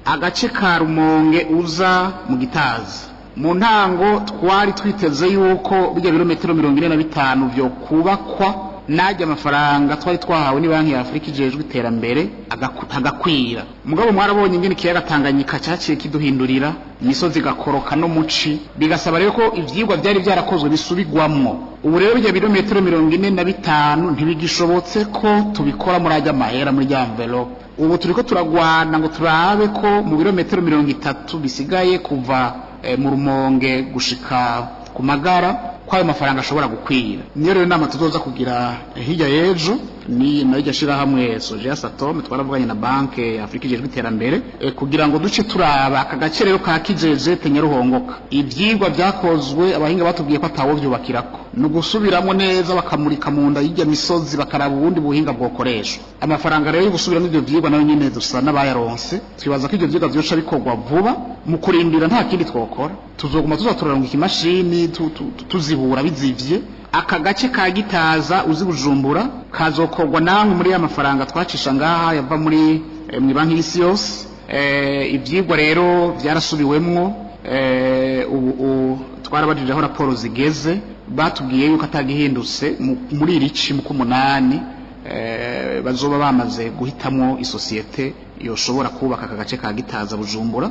Agace ka Rumonge uza mu Gitaza, mu ntango twari twiteze yuko bijya birometero 45 vyo kubakwa najya amafaranga twari twahawe ni Banki ya Afrika ijejwe iterambere agakwira. Mugabo mwarabonye ingene ikiyaga Tanganyika cyaciye kiduhindurira imisozi, igakoroka no muci, bigasaba rero ko ivyigwa vyari byarakozwe bisubigwamwo. Ubu rero bijya birometero 45 ntibigishobotse ko tubikora muri ajya mahera muri rya enveloppe. Ubu turiko turagwana ngo turabe ko mu birometero 30 bisigaye kuva mu Rumonge gushika ku Magara ko ayo mafaranga ashobora gukwira. Niyo rero inama tuzoza kugira hirya y'ejo ni nayo iryo shirahamwe Sogea Satom. Twaravuganye na Banke ya Afrika ijejwe iterambere kugira ngo duce turaba aka gace rero ka Kijejete Nyaruhongoka. Ivyigwa vyakozwe, abahinga batubwiye ko atawo vyubakirako, ni ugusubiramwo neza, bakamurika mu nda y'irya misozi, bakaraba ubundi buhinga bwokoreshwa. Amafaranga rero yo gusubiramo ivyo vyigwa nayo nyene dusa n'abayaronse. Twibaza ko ivyo vyigwa vyoca bikorwa vuba. Mu kurindira nta kindi twokora, tuzoguma tuza turarunga ikimashini tuzibura bizivye. Aka gace ka Gitaza uzi Bujumbura kazokorwa namwe muri ya mafaranga twacisha ngaha yava muri mw'ibanki y'isi yose. Ivyigwa rero vyarasubiwemwo. Ubu twarabajije aho raporo zigeze, batubwiye yuko atagihindutse muri iri ci mu kumunani bazoba bamaze guhitamwo isosiyete yoshobora kubaka aka gace ka Gitaza Bujumbura.